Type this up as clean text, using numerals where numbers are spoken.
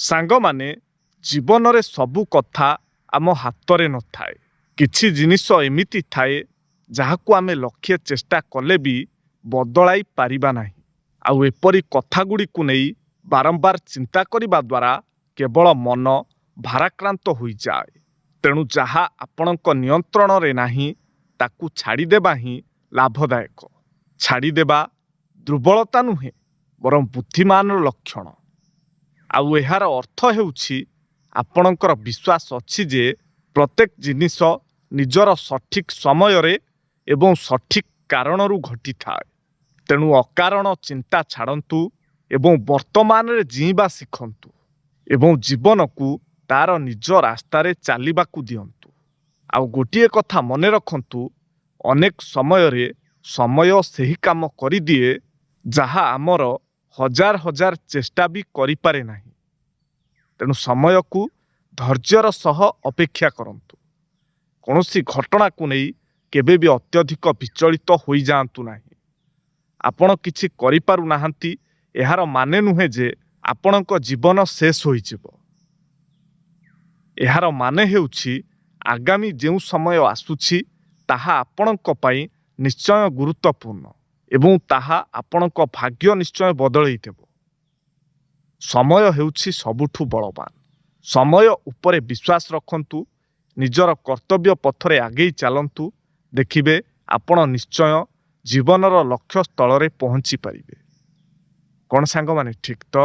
ସାଙ୍ଗମାନେ, ଜୀବନରେ ସବୁ କଥା ଆମ ହାତରେ ନଥାଏ। କିଛି ଜିନିଷ ଏମିତି ଥାଏ, ଯାହାକୁ ଆମେ ଲକ୍ଷେ ଚେଷ୍ଟା କଲେ ବି ବଦଳାଇ ପାରିବା ନାହିଁ। ଆଉ ଏପରି କଥାଗୁଡ଼ିକୁ ନେଇ ବାରମ୍ବାର ଚିନ୍ତା କରିବା ଦ୍ୱାରା କେବଳ ମନ ଭାରାକ୍ରାନ୍ତ ହୋଇଯାଏ। ତେଣୁ ଯାହା ଆପଣଙ୍କ ନିୟନ୍ତ୍ରଣରେ ନାହିଁ, ତାକୁ ଛାଡ଼ିଦେବା ହିଁ ଲାଭଦାୟକ। ଛାଡ଼ିଦେବା ଦୁର୍ବଳତା ନୁହେଁ, ବରଂ ବୁଦ୍ଧିମାନର ଲକ୍ଷଣ। ଆଉ ଏହାର ଅର୍ଥ ହେଉଛି, ଆପଣଙ୍କର ବିଶ୍ୱାସ ଅଛି ଯେ ପ୍ରତ୍ୟେକ ଜିନିଷ ନିଜର ସଠିକ୍ ସମୟରେ ଏବଂ ସଠିକ୍ କାରଣରୁ ଘଟିଥାଏ। ତେଣୁ ଅକାରଣ ଚିନ୍ତା ଛାଡ଼ନ୍ତୁ ଏବଂ ବର୍ତ୍ତମାନରେ ଜିଇଁବା ଶିଖନ୍ତୁ ଏବଂ ଜୀବନକୁ ତାର ନିଜ ରାସ୍ତାରେ ଚାଲିବାକୁ ଦିଅନ୍ତୁ। ଆଉ ଗୋଟିଏ କଥା ମନେ ରଖନ୍ତୁ, ଅନେକ ସମୟରେ ସମୟ ସେହି କାମ କରିଦିଏ, ଯାହା ଆମର ହଜାର ହଜାର ଚେଷ୍ଟା ବି କରିପାରେ ନାହିଁ। ତେଣୁ ସମୟକୁ ଧୈର୍ଯ୍ୟର ସହ ଅପେକ୍ଷା କରନ୍ତୁ। କୌଣସି ଘଟଣାକୁ ନେଇ କେବେ ବି ଅତ୍ୟଧିକ ବିଚଳିତ ହୋଇଯାଆନ୍ତୁ ନାହିଁ। ଆପଣ କିଛି କରିପାରୁନାହାନ୍ତି, ଏହାର ମାନେ ନୁହେଁ ଯେ ଆପଣଙ୍କ ଜୀବନ ଶେଷ ହୋଇଯିବ। ଏହାର ମାନେ ହେଉଛି, ଆଗାମୀ ଯେଉଁ ସମୟ ଆସୁଛି, ତାହା ଆପଣଙ୍କ ପାଇଁ ନିଶ୍ଚୟ ଗୁରୁତ୍ୱପୂର୍ଣ୍ଣ ଏବଂ ତାହା ଆପଣଙ୍କ ଭାଗ୍ୟ ନିଶ୍ଚୟ ବଦଳେଇ ଦେବ। ସମୟ ହେଉଛି ସବୁଠୁ ବଳବାନ। ସମୟ ଉପରେ ବିଶ୍ୱାସ ରଖନ୍ତୁ, ନିଜର କର୍ତ୍ତବ୍ୟ ପଥରେ ଆଗେଇ ଚାଲନ୍ତୁ। ଦେଖିବେ, ଆପଣ ନିଶ୍ଚୟ ଜୀବନର ଲକ୍ଷ୍ୟସ୍ଥଳରେ ପହଞ୍ଚି ପାରିବେ। କ'ଣ ସାଙ୍ଗମାନେ, ଠିକ୍ ତ?